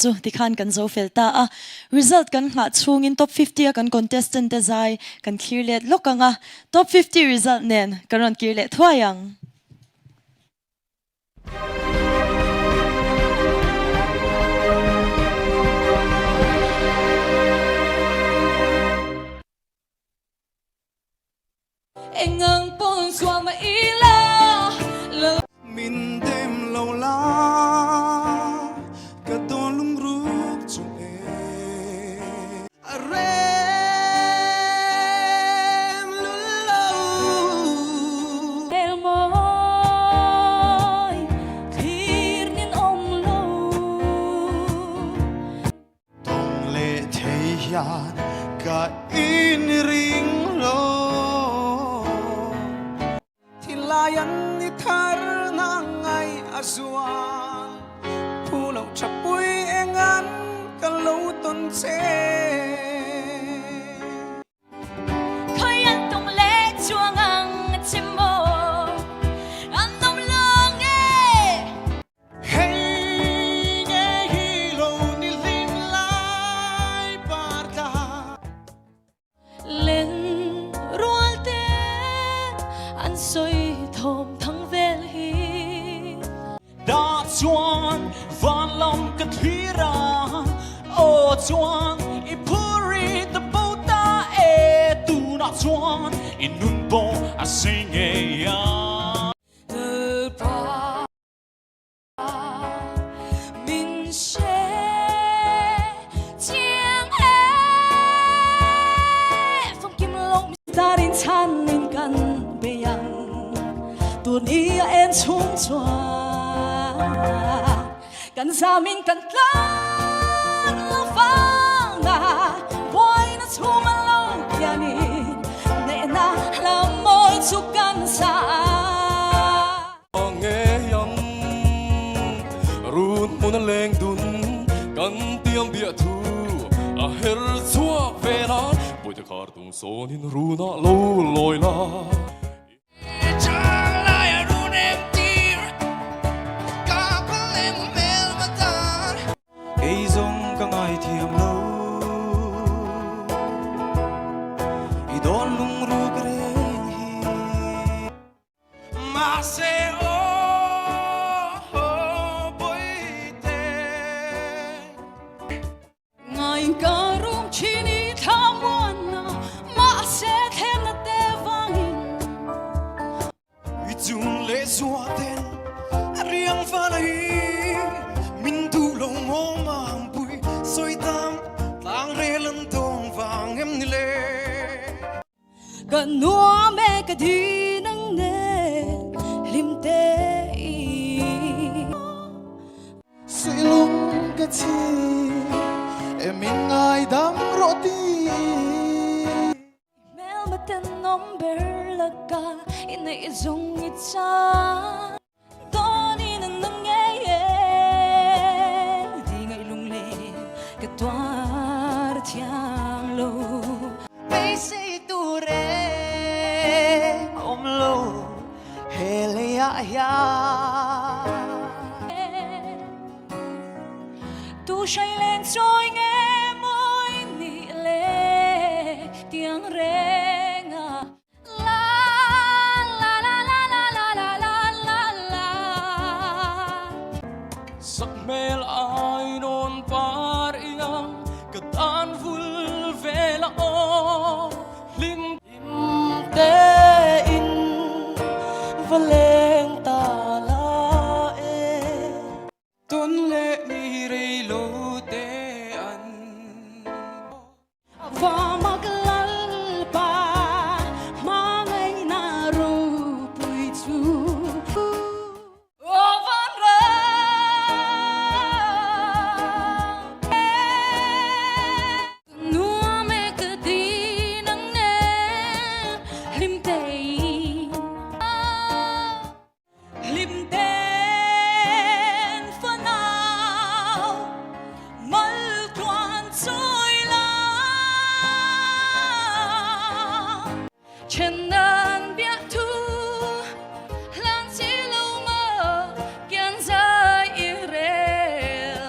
chu tikhan kan zo fel ta a. Result kan nghah chhungin top 50 a kan contestant te zai kan thlir let lawk ang a. Top 50 result nen kan rawn kir leh thuai ang. Engang pawn sual mah ila lo. Min dem lo la ka dawn lungruk chung e. A rem lul lo. Hel mawi thlir nin awm lo. Tawng leh thei hian ka inring lo. Thinlai an ni thar na ngai a zual. Phu loh tha pui eng an ka lo tawn che. Khawi an tung leh chuang ang che maw an awm lo nge. Hei nge hi lo ni hlim lai par tla. Len rual te an sawi thawm thang vel hi. Dah chuan van lam ka thlir a, aw chuan i phur i ta bo ta e, tunah chuan i nun pawh a sei ngei a. Lalpa min hre chiang e Famkim lo tarin chhan in kan bei ang Tun i a en chung chuan Kan zamin kan tlan lo vang a Buaina chhum a lo kianin Nehna hla mawi chu kan sa a. Ngei ang run hmun a leng dun kan tiam biah thu a her chhuak ve nan Puite khar tung sawnin runah lo lawi la. Kei zawng ka ngaithiam lo i dawn lungruk reng hi. Mahse aw Bawihte. Ngain ka rum thin i thla muanna mahse thlemna te vangin. I chung leh zua ten a riang val a hi min duh lo maw mangpui sawi tam tlang rel an dawng vang em ni le. Ka nuam e ka di nang nen hlim te i. Suihlung ka chi e min ngaidam rawh ti. Hmelma tenawm ber laka i neih zawng i chang. Dawnin an nung ngei e ti ngaih lung len ka tuar thiang lo. Beisei tur em awm lo he leiah hian. Tu hrai len chawi nge mawi nih le tiang reng a. La la la la la la la la la la. Sak hmel ai nawn par iang ka tan vul vel a aw hlim. Hlim te in va leng ta la e. Tun leh ni rei lo te an. Vamak Lalpa hmangaihna ropui chu. Aw van ram e. Nuam e ka ti nang nen hlim tein. Hlim ten fanau mal tuan chawi la. Chen nan biak thu hlan si lo maw kian zai i rel.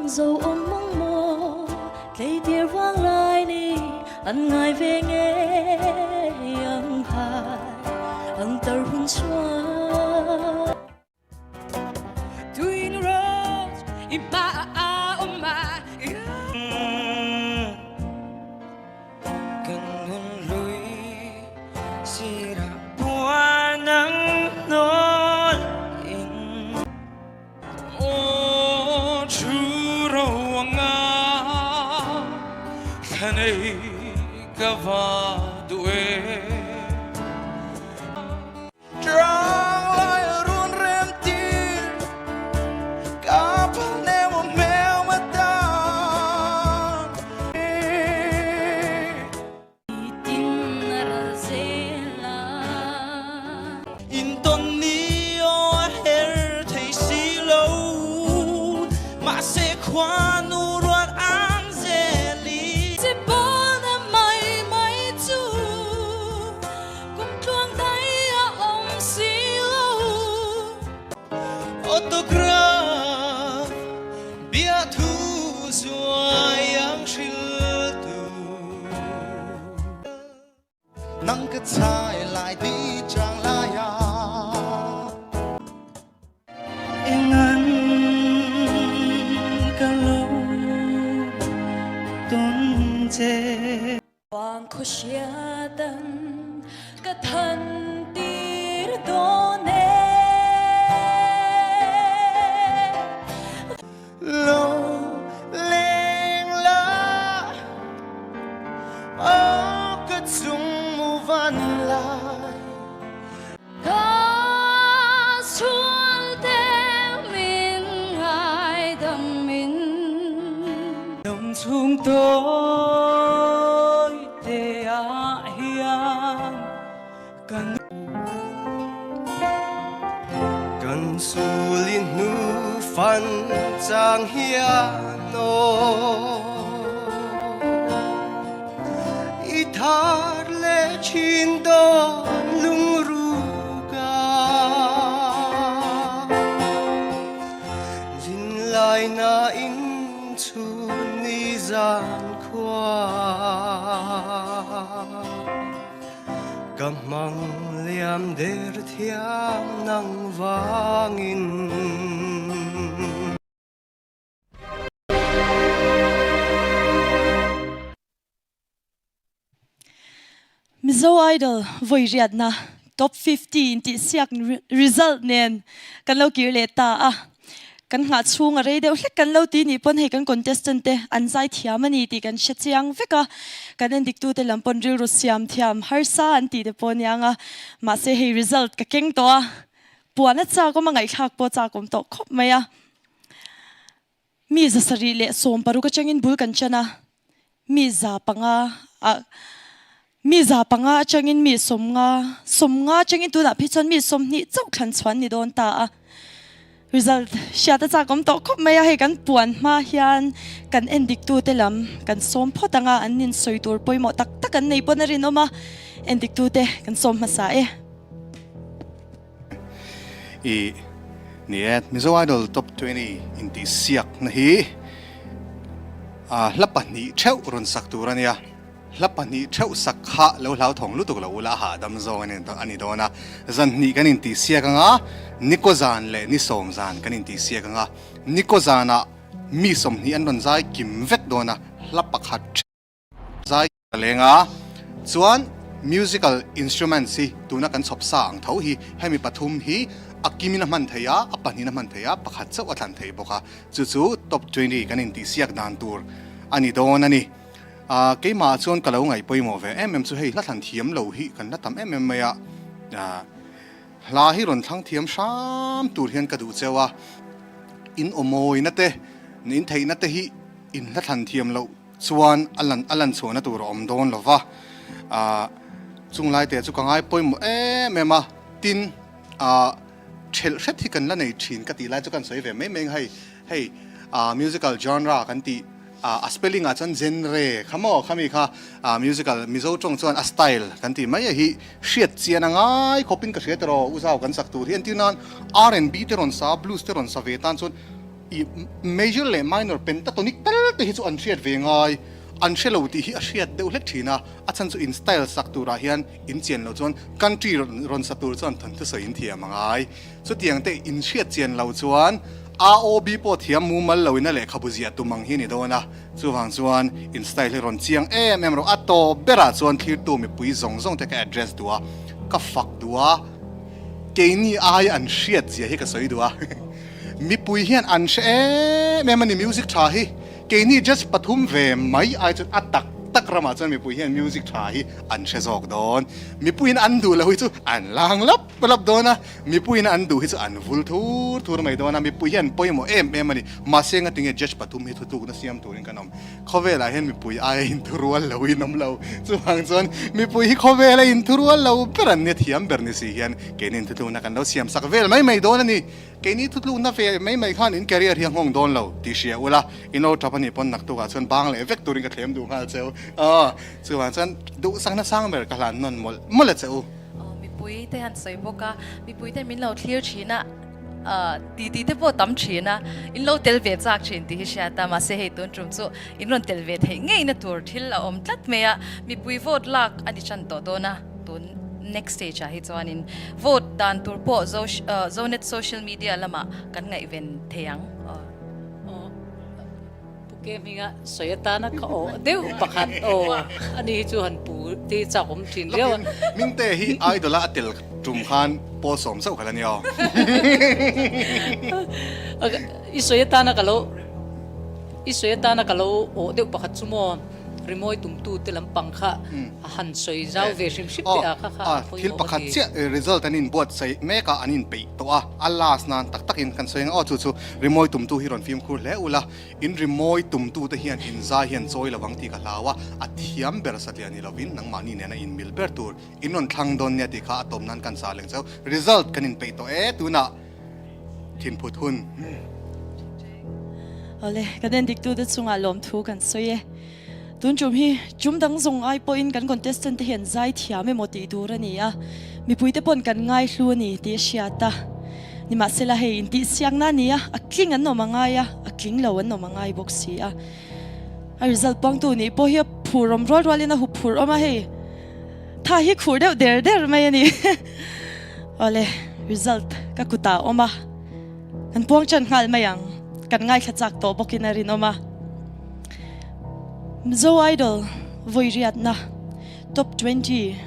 Zo awm mang maw tleitir vang lai ni an ngai ve ngei ang hai ang tar hun chuan. Twin rose i ma a o ma Kan hun hlui sirah puan ang hnawl in. Aw thu ro anga thla nei ka va duh e. Trang lai a run rem tir ka phal neu a hmel ma tan. In tawn ni aw a her thei si lo, mahse khuanu ruat ang zeli. Chipawlna mai mai chu kum tluang dai a awm si lo. Autograph biathu zuai ang hrilh tu. Nang ka chai lai ti chang lai a. Engan ka lo tawn che. Vang khaw hriatan ka than tir dawn e. Lo leng la aw ka chung mu van lai. Ka sual te min ngaidam in. Dam chhung tawi te ah hian kan. Kan sulin hnu fan chang hian aw i thar leh thin dawn lungruka zinlai na in chhun ni zan khua. Ka hmang liam der thiam nang vangin. Mizo Idol vawi riatna Top 50 intihsiak result nen kan lo kir leh ta a. Kan nghah chhung a rei deuh hlek kan lo ti nih pawn hei kan contestant te an zai thiam a ni tih kan hre chiang vek a, kan endiktute lam pawn rilru siam thiam harsa an tih te pawh a niang a, mahse hei result ka keng tawh a, puan a chak awm a ngaihthlak pawh a chak awm tawh khawp mai a. Mi 760 atangin bul kan chan a, mi 500 a mi 500 atangin mi 90, 90 atangin tunah phei chuan mi 20 chauh thlan chhuan ni dawn ta a. Result hriat a chak awm tawh khawp mai a, hei kan puan hma hian kan endiktute lam kan sawm phawt ang a, an insawi tur pawimawh tak tak an nei pawn a rinawm a, endiktute kan sawm hmasa e. I ni e, Mizo Idol Top 20 intihsiakna hi hla pahnih theuh rawn sak tur a nia. Hla pahnih theuh sak kha lo hlauthawng lutuk lo ula hahdam zawng a ni dawn a. Zan hnih kan intihsiak ang a, Niko zan leh ni sawm zan kan intihsiak ang a. Niko zanah mi 20 an rawn zai kim vek dawn a, hla pakhat theuh. Zai ka leng a, chuan musical instruments hi tuna kan chhawp sa ang tho hi hemi pathum hi a kimin a hman thei a, a pahnihin a hman thei a, pakhat chauh a thlan thei bawk a, chu chu top 20 kan intihsiak dan tur a ni dawn a ni. Ah keimah chuan ka lo ngaih pawimawh ve em em chu hei hla thlan thiam lo hi kan la tam em em mai a, ah hla hi rawn thlang thiam hram tur hian ka duh cheu a, in awmawina te, in theihna te hi in hla thlan thiam loh Chuan a lan a lan chhuahna tur a awm dawn lo va, ah chung lai te chu ka ngai pawimawh em em a, tin ah thelh hret hi kan la nei thin ka tih lai chu kan sawi ve mai mai ang hei hei ah musical genre kan tih ah a spelling ah chuan genre kha maw khami kha ah musical Mizo tawng chuan a style kan tih mai a hi hriat chian a ngai khawpin ka hria tawh u zau kan sak tur hi entir nan R and B te rawn sa blues te rawn sa ve tan chuan. I major leh minor pentatonic tal te hi chu an hriat ve ngai, an hre lo tih hi a hriat deuh hlek thin a, a chhan chu in style sak turah hian in chian loh chuan country rawn sa tur chuan thawnthu sawi in thiam a ngai. Chutiang te in hriat chian loh chuan AOB pawh thiam mumal lo in a lehkhabu ziah tum ang hi a ni dawn a, chuvang chuan in style hi rawn chiang em em rawh. A tawp berah chuan thlirtu mipui zawng zawng te ka address duh a, ka fak duh a, keini aia an hriat zia hi ka sawi duh a. Mipui hian an hre em em a ni music tha hi. Keini judge pathum ve mai ai chuan a tak tak ramah chuan mipui hian music tha hi an hre zawk dawn. Mipuiin an duh lo hi chu an lang lap lap dawn a, mipuiin an duh hi chu an vul thur thur mai dawn a. Mipui hian pawimawh em em a ni. Mahse ngatinge judge pathum hi thutlukna siam turin kan awm. Khawvelah hian mipui aia inthurual lo in awm lo. Chuvang chuan mipui hi khawvela inthurual lo ber an nia thiam ber ni si hian keini inthutlukna kan lo siam sak vel mai mai dawn a ni. Keini thutlukna ve mai mai khan in career hi a nghawng dawn lo tih hria ula, in lo tap a nih pawn naktukah chuan bang leh vek turin ka thlem duh nghal cheu. Aw, chuvang chuan duhsakna sang ber ka hlan nawn mawlh mawlh a che u. Aw, mipui te han sawi bawk a, mipui te min lo thlir thin a, titi te pawh tam thin a, in lo tel ve chak thin tih hi hriat a, mahse hei tun tum chu in rawn tel ve theih ngeina tur thil a awm tlat mai a, mipui vote lak a ni tan tawh dawn a, tun next stage ah hi chuanin vote dan tur pawh Zonet social media lamah kan ngaihven thei ang. Aw Pu Ke hminga sawi atana ka awh deuh pakhat aw ani hi chu han pu te hi chak awm thin riau a. Mingte hi idol a a tel tum khan pawl sawm zauh kha la nia aw. I sawi atana ka lo i sawi atana ka lo awh deuh pakhat chu maw. Rimawi tumtu te lampang kha a han sawi zau ve hrim hrim teh a kha kha a pawimawh Thil pakhat chiah result an inbuatsaih mek a, an inpeih tawh a, a last nan tak takin kan sawi ang aw chu chu rimawi tumtu hi rawn fimkhur hle ula, in rimawi tumtu te hian in zai hian chawi lovang tih ka hlau a, a thiam ber satliah ni lovin nangmahni nena inmil ber tur in rawn thlang dawn nia tih kha a tawp nan kan sa leng cheu result kan inpeih tawh e tunah thinphut hun. Awle, kan endiktute chungah lawmthu kan sawi e. Tun tum hi tum dang zawng ai pawhin kan contestant te hian zai thiam emaw tih tur a ni a, mipuite pawn kan ngaihlu a ni tih a hriat a. Nimahsela hei intihsiakna a ni a, a tling an awm a ngai a, a tling lo an awm a ngai bawk si a. A result puangtu nih pawh hi a phur awm rual rualin a huphurh awm a hei. Tha hi khur deuh der der mai a ni. Awle, result ka kutah a awm a. Kan puang ṭan nghal mai ang. Kan ngaithla chak tawh bawkin a rinawm a. Mizo Idol vawi riatna Top 20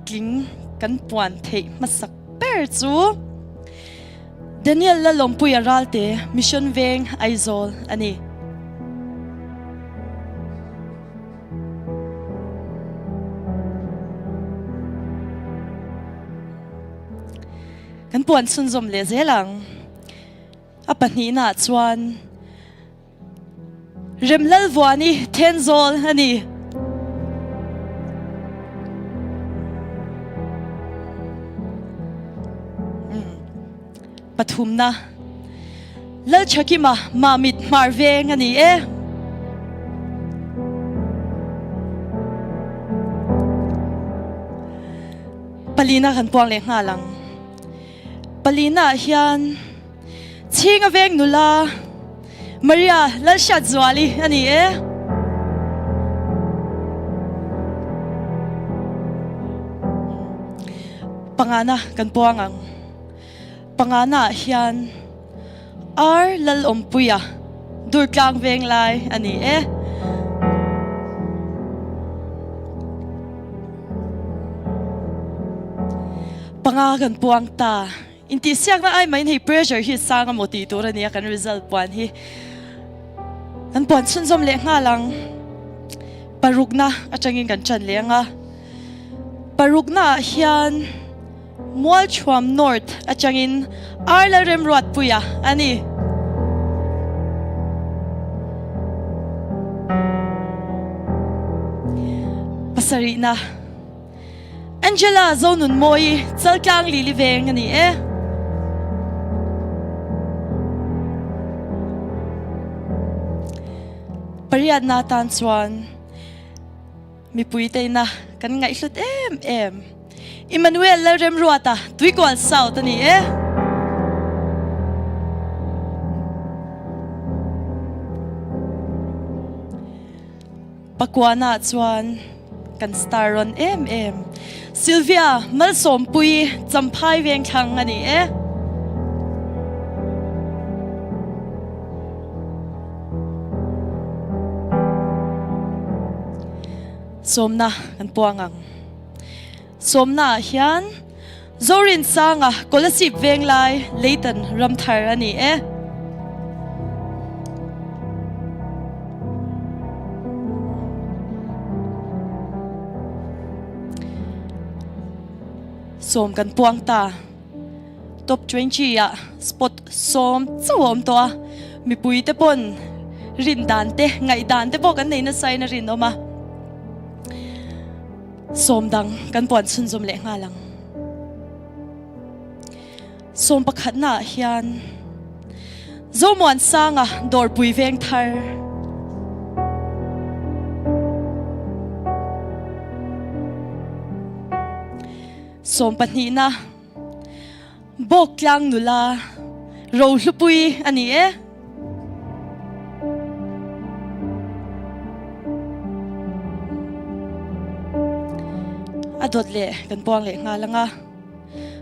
tling kan puan theih hmasak ber chu Daniel Lalawmpuia Ralte, Mission Veng, Aizawl a ni. Kan puan chhunzawm leh zel ang. A pahnihnaah chuan Remlalvuani Thenzawl a ni. Pathumna, Lalchhakima Mamit Hmar Veng a ni e. Palina kan puang leh nghal ang. Palina ah hian Chhinga Veng nula Maria Lalhriatzuali a ni e. Pangana kan puang ang. Pangana ah hian Ar Lalawmpuia Durtlang Venglai a ni e. Panga kan puang ta. Intihsiakna ai maiin hei pressure hi sang emaw tih tur a nia kan result puan hi. Kan puan chhunzawm leh nghal ang. Parukna atangin kan ṭan leh ang a. Parukna ah hian Mualchhuam North atangin Ar Lalremruatpuia a ni. Pasarihna Angela Zonunmawii Chaltlang Lili Veng a ni e. Pariatna atan chuan Mipui teina kan ngaihhlut em em. Emmanuel Lalremruata, Tuikual South a ni e. Pakuana chuan kan star rawn em em Sylvia Malsawmpuii Champhai Vengthlang a ni e. Sawmna kan puang ang. Sawmna ah hian Zorinsanga Kolasib Venglai Leitan Ramthar a ni e. Sawm kan puang ta. Top 20 ah spot sawm chauh a awm tawh a, mipui te pawn rin dan te ngaih dan te pawh kan nei nasa in a rinawm a. Sawm dang kan puan chhunzawm leh nghal ang. Sawm pakhatna ah hian Zomuansanga Dawrpui veng thar. Sawm pahnihna Bawktlang nula Rohlupui a ni e. A dawt leh kan puang leh nghal ang a.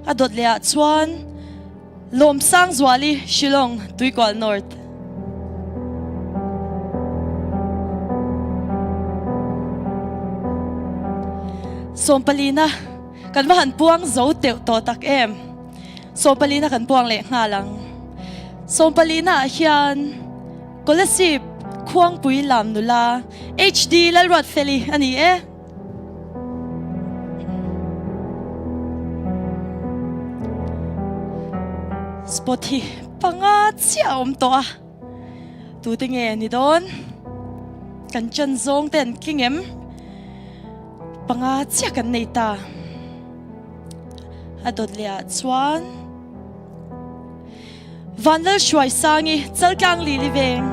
A dawt leh ah chuan Lawmsangzuali Shillong Tuikual North. Sawmpalina kan va han puang zo teuh tawh tak em. Sawmpalina kan puang leh nghal ang. Sawmpalina ah hian Kolasib Khuangpui Lam nula HD Lalruatfeli a ni e. Spot hi panga chiah a awm tawh a, tute nge ni dawn? Kan chan zawng te an tling em? Panga chiah kan nei ta. A dawt leh ah chuan. Vanlalhruaisangi Chaltlang Lili Veng.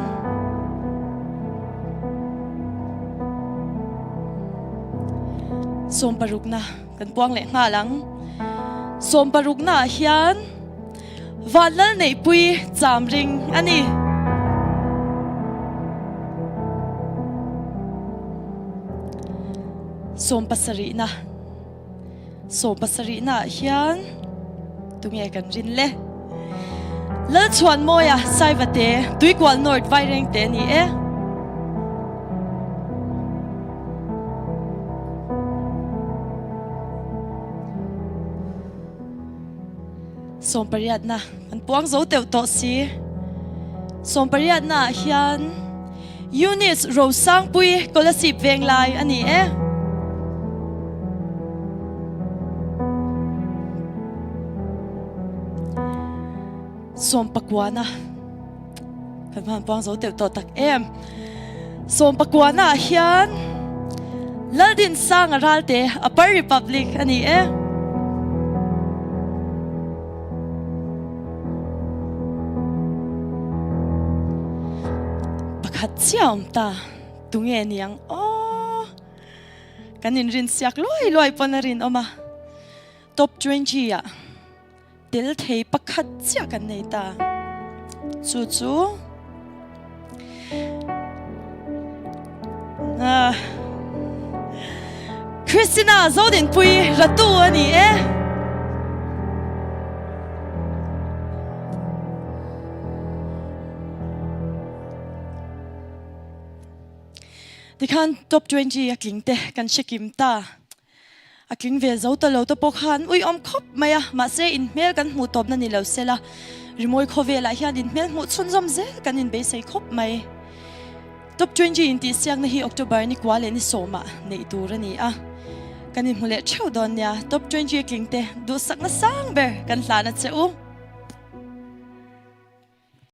Sawmparukna kan puang leh nghal ang. Sawmparukna ah hian Vanlalneihpui Chamring a ni. Sawmpasarihna. Sawmpasarihna ah hian tunge kan rin le? Lalchhuanmawia Saivate Tuikual North Vairengte a ni e. Sawmpariatna kan puang zo teuh tawh si. Sawmpariatna ah hian Eunice Rosangpui Kolasib Venglai a ni e. Sawmpakuana kan van puang zo teuh tawh tak em. Sawmpakuana ah hian Laldinsanga Ralte Upper Republic a ni e. Pakhat chiah awm ta, tunge niang aw? Kan inrin siak luai luai pawn a rinawm a, top 20 ah tel thei pakhat chiah kan nei ta. Chu chu Christina Zodinpui Ratu a ni e. Tikhan top 20 a tling te kan hre kim ta. A tling ve zo ta lo te pawh khan ui awm khawp mai a, mahse inhmel kan hmuh tawpna ni lo sela, rimawi khawvelah hian inhmel hmuh chhunzawm zel kan inbeisei khawp mai. Top 20 intihsiakna hi October ni kua leh ni sawmah neih tur a ni a, kan inhmu leh theuh dawn nia. Top 20 a tling te duhsakna sang ber kan hlan a che u.